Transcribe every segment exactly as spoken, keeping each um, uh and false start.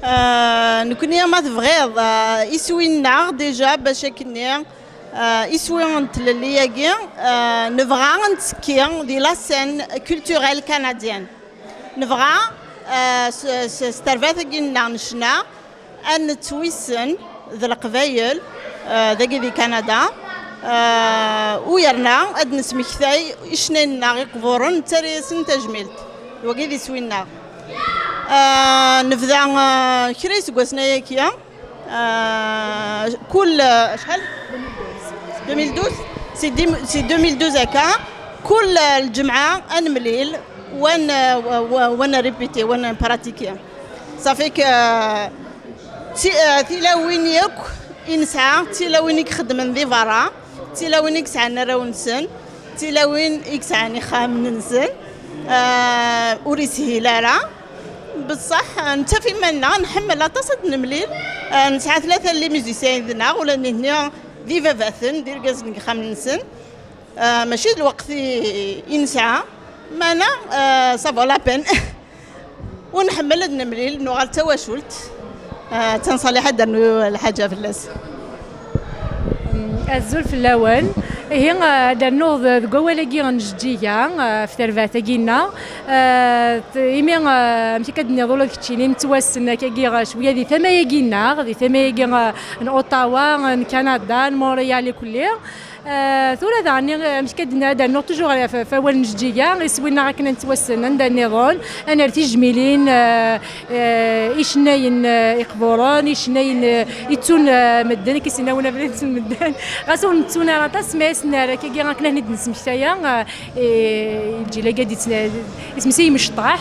Euh, nekkni, ma tebɣiḍ, euh, iswi-nneɣ déjà bac akkenni, euh, iswi n tlelli-agi, euh, nebɣa ad nettekki di la scène culturelle canadienne. Nebɣa, euh, s, s, s terbaɛt-agi-nneɣ n ccna, ad nettwissen d Leqbayel, euh, dagi di Kanada, euh, u yerna ad nesmektay icnayen-nneɣ iqburen, nettarra-yasen tajmilt. D wagi d iswi-nneɣ. Euh, nebda, euh, kra iseggasen ayagi, euh, kul, euh, acḥal? Deux mille douze. Si dim-, si deux mille douze akka, kul, euh, lǧemɛa ad nemlil, wa n-, euh, wa, wa, wa nrépéter, wa npratiki. Ça fait que, euh, ti-, euh, tilawin yakk i nesɛa, d tilawin i ixeddmen di berra, d tilawin i yesɛan arraw-nsen, d tilawin i yesɛan ixxamen-nsen, euh, ur ishil ara. Beṣṣeḥ, euh, nettaf iman-nneɣ, nḥemmel aṭas ad nemlil, euh, nesɛa tlata n les musiciens yid-neɣ, ula d nitni d ibabaten, d irgazen deg yixxamen-nsen. Ah, mačči d lweqt i, i nesɛa, meɛna, ah, ça vaut la peine. Ur nḥemmel ad nemlil, nuɣal d tawacult. Ah, d tanṣaliḥ ad d-nernu lḥaǧa fell-as. Azul fell-awen. Ihi, ah, ad d-rnuɣ d-, deg wawal-agi n Jeǧǧiga, ah, ɣef terbaɛt-agi-nneɣ. Ah, t-, imi, ah, amek akka d-tenniḍ ula d keččini, nettwassen akkagi, ah, cwiya di tama-agi-nneɣ, di tama-agi, ah, n Ottawa, n Kanada, n Montréal ikelli. Euh, tura daɣen, euh, amek ad d-, ad d-rnuɣ toujours ɣef, ɣef wawal n Jeǧǧiga, iswi-nneɣ akken ad nettwassen anda nniḍen, ad nerr tijmilin, euh, euh, icennayen, euh, iqburen, icennayen, euh, ittun, euh, medden, akken i s-yenna win abrid ittun medden. Ɣas ur nettun ara aṭas, ma ad as-nerr akkagi akken ad ten-id-nesmektaya, euh, i lǧil-agi ad yettna-, isem-is i yimecṭaḥ.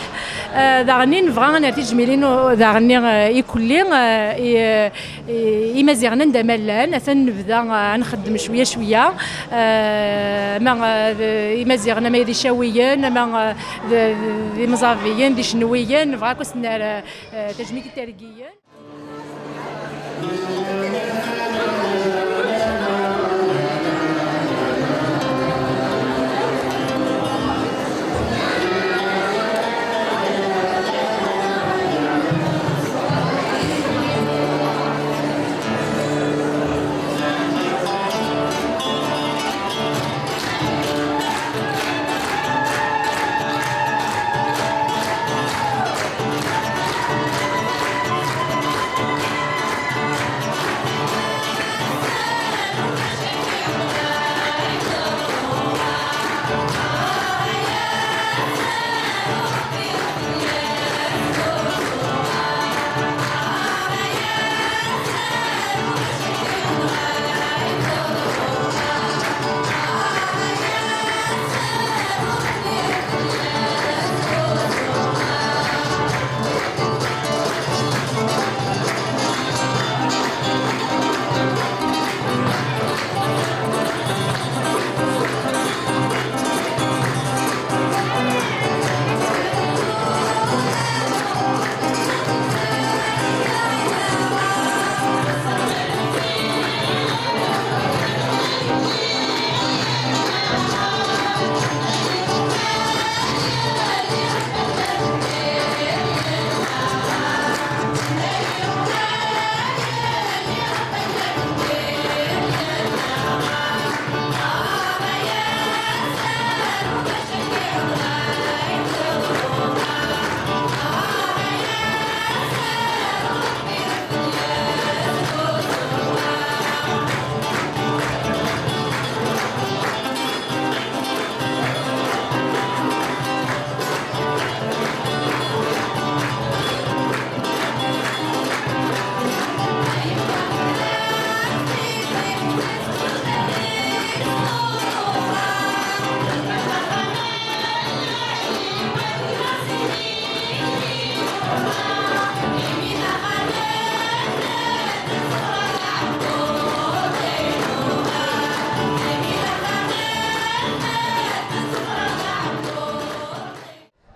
Euh, daɣen nebɣa ad nerr tijmilin, euh, daɣen, euh, ikelli, euh, i, euh, I-, Imaziɣen anda ma llan, atan nebda, ah, ad nxeddem cwiya cwiya. Ah, ama, ah, d Imaziɣen, ama d Icawiyen, ama, ah, d, d, d Imẓabiyen, d Icenwiyen, nebɣa akk ad sen-nerr, ah, ah, tajmilt i Tergiyen.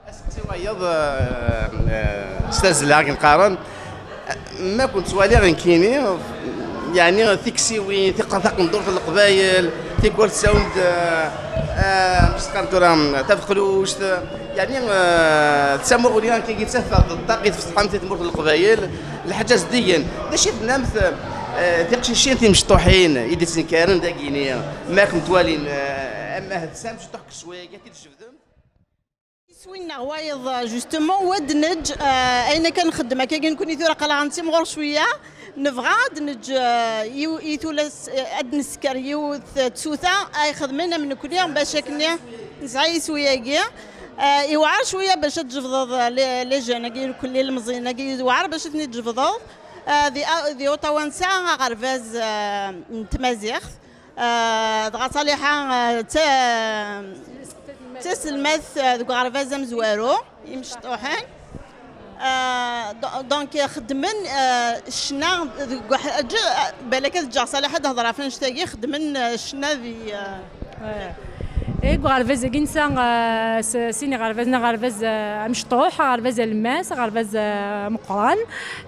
Aseqsi wayeḍ, eh, eh, s tazzla akken qqaren, ma kent ttwaliɣ nekkini, yeɛni tiksiwin, tiq-, taqendurt n Leqbayel, tikwal tsawem-d, eh, eh, amek s-qqaren tura, tafeqluct, Yeɛni, eh, d tamuɣli akka i yettafeɣ d ṭṭaq i tfetḥemt i tmurt n Leqbayel, lḥaǧa zeddigen. D acu i tennamt, eh, tiqcicin timecṭuḥin i d-ittnekkaren dagini, ma kem-ttwalin, eh, ama d tamecṭuḥ deg sswayagi i d-tjebdemt? Iswi-nneɣ wayeḍ, justement, wa d-neǧ, eh, ayen akka nxeddem akkagi nekni tura aql-aɣ nettimɣur cwiya, nebɣa ad neǧ, eh, yiw-, i tulas, eh, ad nesker yiwet tsuta ay xedmen am nekni bac akken nesɛa iswi-agi. Eh, iwɛer cwiya bac ad tjebdeḍ, eh, les, les jeunes-agi, irkelli ilemẓiyen-agi, iwɛer bac ad ten-id-tjebdeḍ. Eh, di, di Ottawa nesɛa aɣerbaz, eh, n tmaziɣt. Eh, dɣa Ṣaliḥa, eh, d ta-, d taselmadt, eh, deg uɣerbaz amezwaru, imecṭuḥen. Eh, do-, donc, xeddmen, eh, ccna deg uḥ-, ǧ-, balak ad ǧǧeɣ Ṣaliḥa ad d-tehder ɣef annect-agi, xeddmen, eh, ccna di, eh, Eh, deg uɣerbaz-agi nesɛa, eh, s-, sin iɣerbazen, aɣerbaz, eh, amecṭuḥ, aɣerbaz alemmas, aɣerbaz, eh, ameqqran.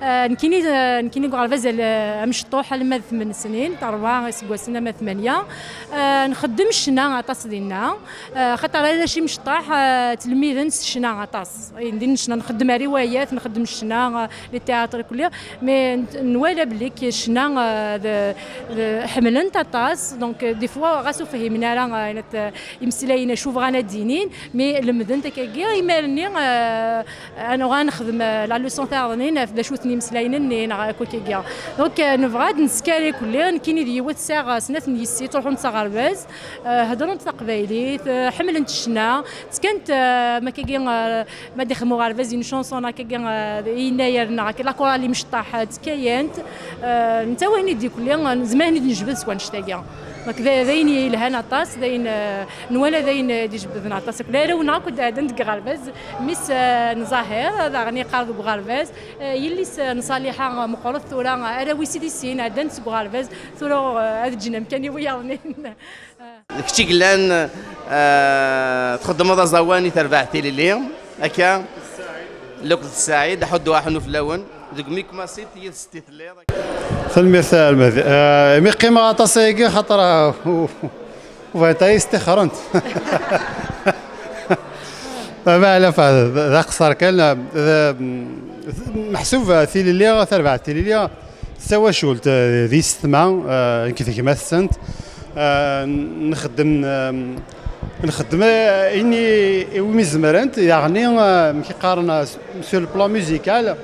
Eh, nekkini, eh, nekkini deg uɣerbaz al-, amecṭuḥ alma d tmen snin, rebɛa iseggasen ama tmanya. Eh, nxeddem ccna aṭas dinna, eh, xaṭer arrac imecṭaḥ, eh, ttelmiden s ccna aṭas. Din ccna nxeddem riwayat, nxeddem ccna, eh, les théâtres kulli, mais n-, nwala belli k-, ccna, eh, d, d, ḥemmlen-t aṭas, donc, eh, des fois ɣas ur fhimen ara, eh, ayen at-, imeslayen acu bɣan ad d-inin, mais lemden-t akkagi, imir-nni, eh, ad nuɣal nexdem, eh, la leçon tayeḍnin, ɣef d acu-ten imeslayen-nni, neɣ akk akkagi. Donc, eh, nebɣa ad nesker ikelli, nekkini d yiwet sɛiɣ, eh, snat n yessi, ttruḥunt s aɣerbaz, eh, heddrent taqbaylit, eh, ḥemmlent ccna, ttkant, eh, ma akkagi, eh, ma d-ixdem uɣerbaz une chanson akkagi, eh, i yennayer neɣ akka, la chorale imecṭaḥ, eh, ttkayant, eh, nettawi-ten-id ikelli, eh, nezmer ad ten-id-nejbed s wannect-agi. Donc, d, d ayen yelhan aṭas, d ayen, eh, nwala d ayen, eh, d-ijebbden aṭas. Akk arraw-nneɣ akk d-ɛeddan deg uɣerbaz. Mmi-s, eh, n Zahir, daɣen yeqqar deg uɣerbaz. Eh, yelli-s, eh, n Ṣaliḥa, eh, meqqret tura, eh, arraw-is i di sin, ɛeddan seg uɣerbaz. Tura, eh, ad ǧǧen amkan i wiyaḍnin. Kečč i yellan, eh, txeddmeḍ aẓawan i terbaɛt tilili, akka? Lukd Saɛid, aḥuddu aḥunnu fell-awen. Deg Mikmasit yid-s i telliḍ. Tanemmirt a Lmehdi. Eh, imi qqimeɣ aṭas ayagi, xaṭer, eh, u-, u-, bɣiɣ ad yi-stixrent. Ma ala, fa-, d, d aqeṣṣer kan, eh, d, meḥsub, eh, tilili, tarbaɛt tilili, d tawacult, eh, d yessetma, eh, nekk d gma-tsent. Eh, nxeddem, eh, nxeddem, eh, ayen i, iwimi zemrent, yeɛni, eh, amek i qqaren, eh, sur le plan musical,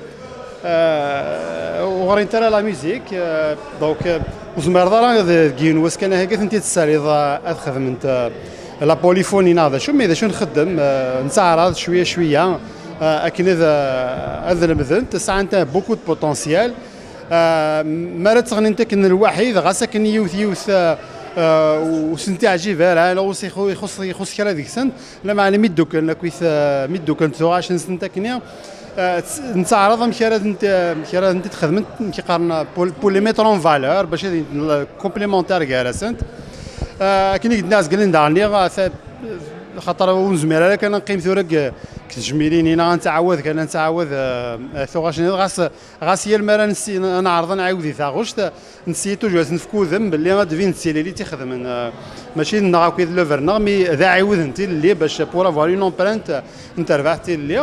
eh, ur ɣrint ara la musique, eh, donc, eh, ur tezmireḍ ara d, deg yiwen wass kan ahagi ad tent-id-tessaliḍ, eh, ad xedment, eh, la polyphonie neɣ d acu, mais d acu nxeddem, eh, nettaɛraḍ cwiya cwiya, eh, akken ad, eh, ad lemdent, sɛant beaucoup de potentiel. Eh, mi ara ttɣennint akken lwaḥid, ɣas akken yiwet yiwet, eh, eh, ur sent-iɛǧib ara, neɣ ur s-ixu-, ixuṣ, ixuṣ kra deg-sent, lameɛna mi dduklen akkit, eh, mi dduklen tuɣac-nsent akkenni, eh, tt-, nettaɛraḍ amek ara tent-, amek ara tent-id-xedment, amek i qqaren, pour, pour les mettre en valeur, bac ad int-, complémentaire gar-asent. Eh, akken i d-nniɣ zgalen daɣen, eh, ta-, xaṭer ur nezmir ara kan ad neqqim tura deg, deg tejmilin-ina, ad nettɛawad kan, ad nettɛawad, eh, eh, tuɣac-nni, ɣas, ɣas yal mi ara nessi-, neɛreḍ ad nɛiwed i taɣect, nessi toujours ad s-nefk udem belli ad d-tbin d tilili i tt-ixedmen. Eh, mačči d neɣ akk i d l'œuvre-nneɣ, mi d aɛiwed n tilili bac pour avoir une empreinte n terbaɛt tilelli.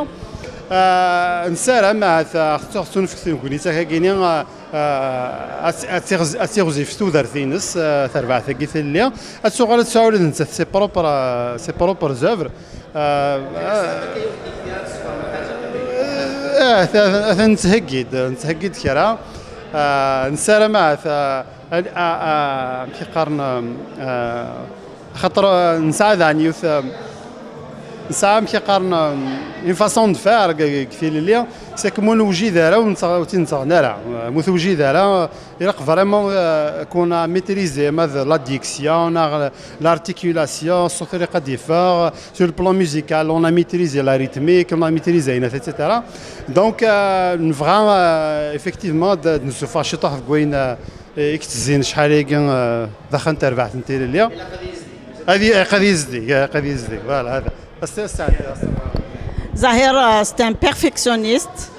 Ah, nessaram ahat, ah, ɣef tt-, ɣef tt-nefk tegnit akagini, ah, ah, ad, ad tiɣz-, ad tiɣzif tudert-ines, ah, terbaɛt-agi tilelli. Ad tuɣal ad tesɛu ula d nettat ses propres, ah, ses propres œuvres. Ah, ah, ah, atan, atan nettheggi-d, nettheggi-d kra. Ah, nessaram ahat, ah, ah, ah, amek i qqaren, ah, Axaṭer, eh, nesɛa daɣen yiwet, eh, nesɛa, amek i qqaren, eh, une façon de faire deg, deg tilelli, c'est que ma ur newjid ara, ur nettɣ-, ur tt-nettɣenni ara. Eh, ma ur tewjid ara, eh, ilaq vraiment, eh, qu'on a maîtrisé, ma d l'addiction, neɣ l'articulation, ṣṣut ilaq ad d-yeffeɣ, sur le plan musical, on a maîtrisé la rythmique, on a maîtrisé, et cetera. Donc, eh, nebɣa, eh, effectivement, ad, ad nsuffeɣ ciṭuḥ deg wayen, eh, i yettezzin acḥal-agi, eh, daxel n terbaɛt n tilelli. Ad y-, ad yezdig, ad yezdig, voilà, hada. Ass-, ass-, ass-, Zahir, euh, c'est un perfectionniste.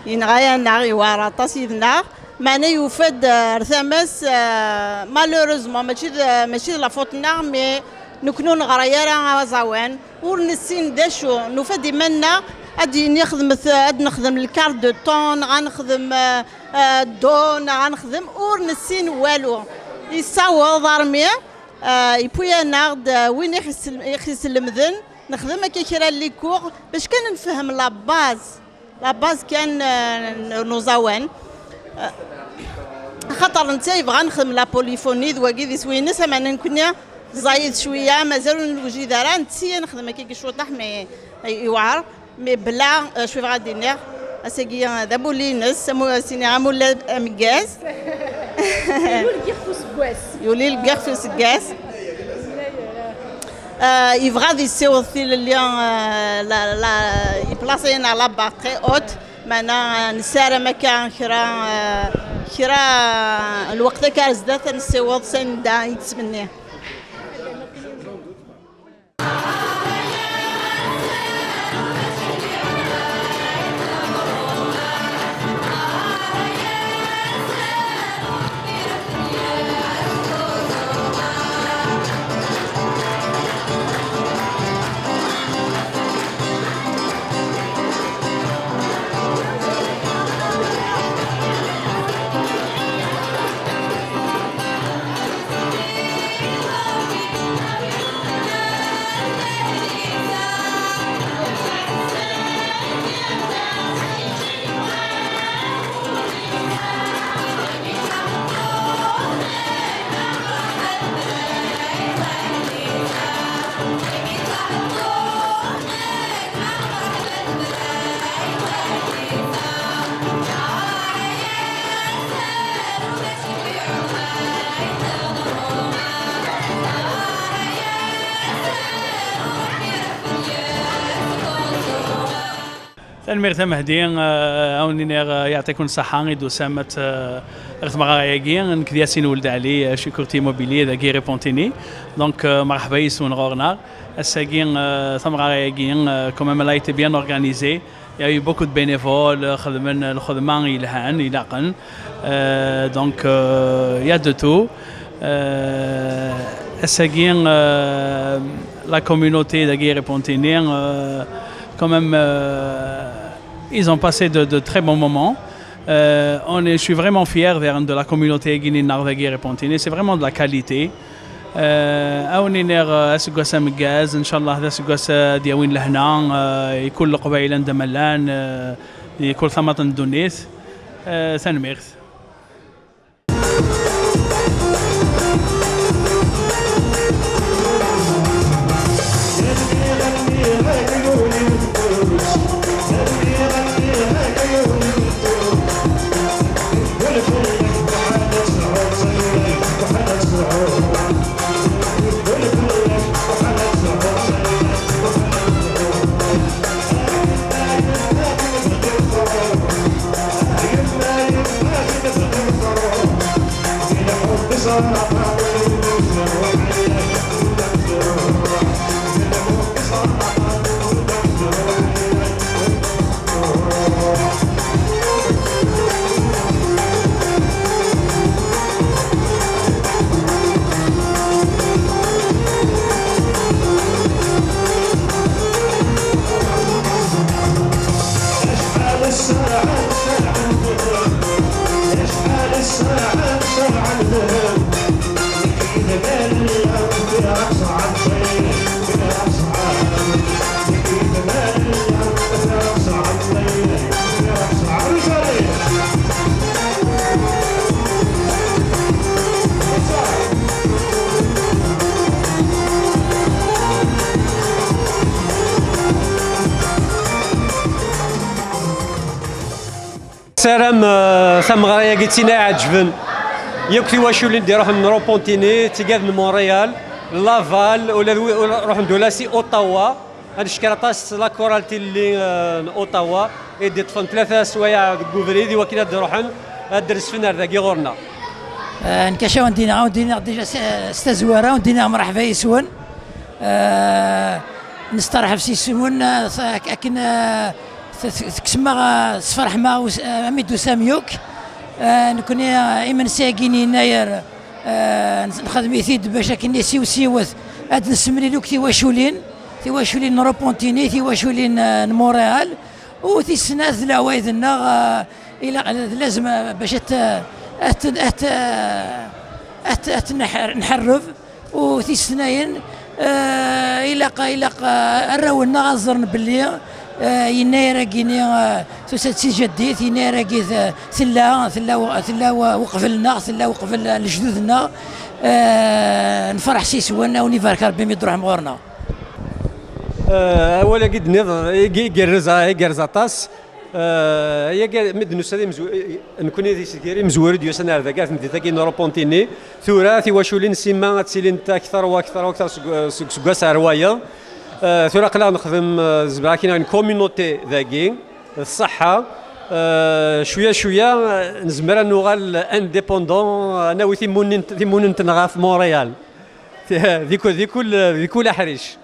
Yenɣa-yaneɣ, yewɛer aṭas yid-neɣ. Meɛna yufa-d, euh, ar tama-s, euh, malheureusement, mačči d, mačči d la faute-nneɣ, mais Nekkni ur neɣra ara aẓawan, ur nessin d acu. Nufa-d iman-nneɣ ad d-yini xedmet, ad nexdem le quart de ton, neɣ ad nexdem, euh, euh, do, neɣ ad nexdem, ur nessin walu. Yessaweḍ armi, euh, yewwi-aneɣ-d, euh, win i ɣ-isel-, i ɣ-islemden, nexdem akka kra n les cours, bac kan nefhem la base. La base kan, euh, n uẓawan. Euh, axaṭer netta yebɣa nexdem la polyphonie d wagi d iswi-ines, ameɛna nekkni ẓẓayit cwiya, mazal ur newjid ara, netti ad nexdem akka cwiṭaḥ, mais yewɛer. Mais bla, euh, cwi bɣa ad d-iniɣ, ass-agi, euh, d amulli-ines, amu-, ad s-iniɣ amulli ameggaz. Yuli lgix useggas. Yuli lgix useggas. Euh, yebɣa ad yessiweḍ tilelli, euh, la, la, yeplaṣi-aneɣ la barre très haute, meɛna, euh, nessaram akka kra, euh, kra n lweqt akka ar zdat ad nessiweḍ s anda i yettmenni. Tanemmirt a Mehdi, eh, a wen-iniɣ, eh, yeɛṭiken ṣṣeḥḥa i d-tusam ad, eh, ɣer tmeɣra-agi. Nekk d Yasin Weld Ɛli, eh, Cukurti Immobilier dagi Repentigny. Donc, eh, merḥba yes-wen ɣur-neɣ. Ass-agi, eh, tameɣra-agi, eh, quand même, elle a été bien organisée. Il y a eu beaucoup de bénévoles, eh, xedmen lxedma yelhan, ilaqen. Euh, donc, euh, il y a de tout. Euh, ass-agi, euh, la communauté dagi Repentigny, euh, quand même, euh, ils ont passé de, de très bons moments. Euh, on est, je suis vraiment fier de, de la communauté dagi Repentigny. C'est vraiment de la qualité. Euh, a wen-iniɣ, euh, aseggas ameggaz, ncallah d aseggas, euh, ad d-yawin lehna, euh, i kul Leqbayel anda ma llan, euh, i kul tamaṭ n ddunit. Euh, tanemmirt. Nessaram, eh, tameɣra-agi d tin iɛeǧben yakk tiwaculin d-iruḥen n Repentigny, d tigad n Montréal, Laval, ula d wi-, ula, ruḥen-d ula si Ottawa. Ad neckeṛ aṭas la chorale Tilelli, eh, n Ottawa, i d-iṭṭfen tlata swayeɛ deg ubrid i wakken ad d-ruḥen ad d-resfen ar dagi ɣur-neɣ. Eh, nekk acu awen-d-iniɣ, awen-d-iniɣ déjà s, s tazwara, awen-d-iniɣ mṛeḥba yes-wen. Eh, nesteṛḥeb s yes-wen, eh, s-, ak-, akken, eh, t-, t-, tekksem-aɣ, eh, sferḥem-aɣ us-, eh, ami d-tusam yakk. Eh, nekkni, eh, imensi-agi n yennayer, eh, nx-, nxedm-it-id bac akken siwsiwet Ad nessemlil akk tiwaculin, tiwaculin n Repentigny, tiwaculin, eh, n Montréal, u tis snat d leɛwayed-nneɣ, eh, ilaq, d lazem, eh, bac ad t-, ad t-, ad t-, ad t-, ad t-, nḥer-, nḥerreb, u tis tnayen, eh, ilaq, ilaq, eh, arraw-nneɣ ad ẓren belli, eh, yennayer-agi-ni, eh, tusa-d si Jaddit, yennayer-agi t-, tella, tella, tella uqbel-nneɣ, tella uqbel lejdud-nneɣ, eh, nferḥ s yiswen, a wen-ibarek Rebbi mi d-truḥem ɣur-neɣ. Eh, awal-agi d-nniḍ, ig-, igerrez, ah, igerrez aṭas. Eh, aya gar-, mi d-nusa d imezw-, nekkni di Sgiri, imezwura i d-yusan ar dagi, ar temdint-agi n Repentigny. Tura tiwaculin simma ad ttilint akter u akter u akter seg, seg, seg wass ar wayeḍ. Eh, tura aql-aɣ nexdem, eh, zebra akin une communauté dagi, d ṣṣeḥḥa. Eh, cwiya cwiya, eh, nezmer ad nuɣal indépendant, ad nawi timunin-, timunent-nneɣ ɣef Montréal. Di ku-, di kul, di kul aḥric.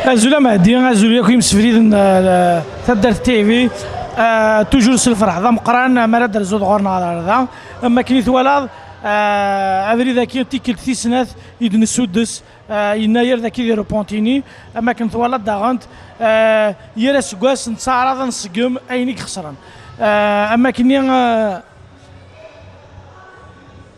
Azul a Mehdi, azul yakk imsefriden n, eh, Taddart T V. Eh, toujours s lferḥ d ameqqran, mi ara d-terzuḍ ɣur-neɣ ɣer da. Am wakken i twalaḍ, eh, abrid-agi tikkelt tis snat i d-nessuddes, eh, yennayer dagi di Repentigny. Am wakken twalaḍ daɣen, eh, yal aseggas nettaɛraḍ ad nṣeggem ayen i ixesren. Eh, am wakken-nni, eh,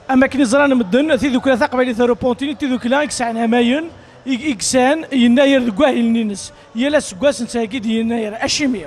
Am wakken i ẓran medden, tidukla taqbaylit Repentigny d tidukla i yesɛan amayen, i, i yesɛan yennayer deg wahilen-ines. Yal aseggas nettheggi-d yennayer. Acimi?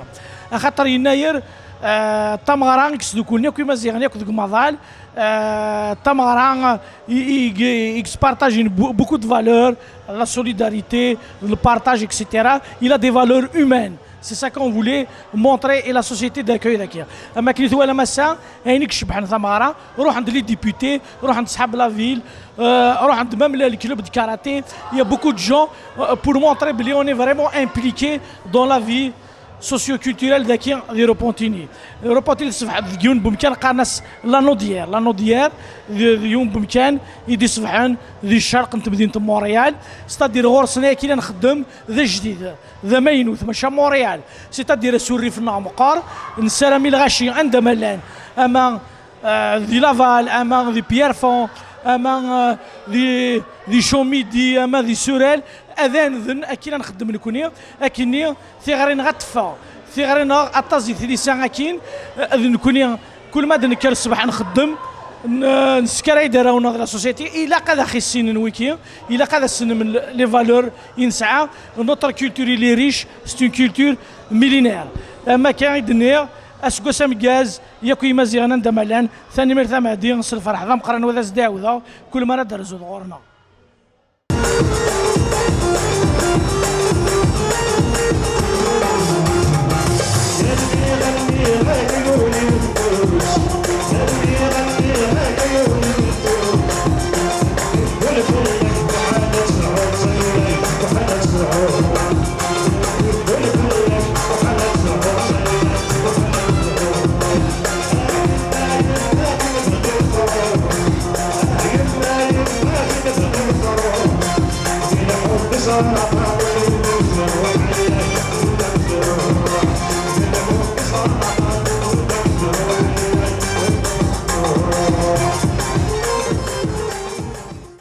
Axaṭer yennayer, eh, d tameɣra i yesdukulen akk Imaziɣen akk deg umaḍal, eh, d tameɣra, eh, i, i, i, i yespartajin bu-, beaucoup de valeurs, la solidarité, le partage, et cetera. Il a des valeurs humaines. C'est ça qu'on voulait montrer et la société d'accueil dagi. Am wakken i twalam ass-a, ayen i icebbḥen tameɣra, ruḥen-d les députés, ruḥen-d ṣḥab la ville, euh, ruḥen-d même le club de karaté. Il y a beaucoup de gens, euh, pour montrer que on est vraiment impliqué dans la vie socio-culturelle dagi di Repentigny. Repentigny tessebḥ deg yiwen n wemkan qqaren-as la Naudière. La Naudière d, d yiwen n wemkan i d-isebḥen di ccerq n temdint n Montréal. C'est-à-dire ɣur-sen ayagi i la nxeddem d ajdid, d amaynut, maca Montréal. C'est-à-dire asurrif-nneɣ meqqar, nessaram i lɣaci anda ma llan, ama, euh, di Laval, ama di Pierrefonds, ama, euh, di, di Chaumy-Midi, ama di Surel, ad aniden akken ad nxeddem nekni, akkenni tiɣri-nneɣ ad teffeɣ. Tiɣri-nneɣ aṭas di tlisa akkin, euh, d nekni, kul ma d-nekker ṣṣbeḥ nxeddem, n-, neskaray-d arraw-nneɣ di la société, ilaq ad aɣ-issinen wiki, ilaq ad asen-ssnen les valeurs i nesɛa. Notre culture, il est riche, c'est une culture millénaire. Am wakken i d-nniɣ, aseggas ameggaz, yakk Imaziɣen anda ma llan, tanemmirt a Mehdi, s lferḥ d ameqqran wa d as-d-ɛawdeɣ, kul mi ara d-terzuḍ ɣur-neɣ.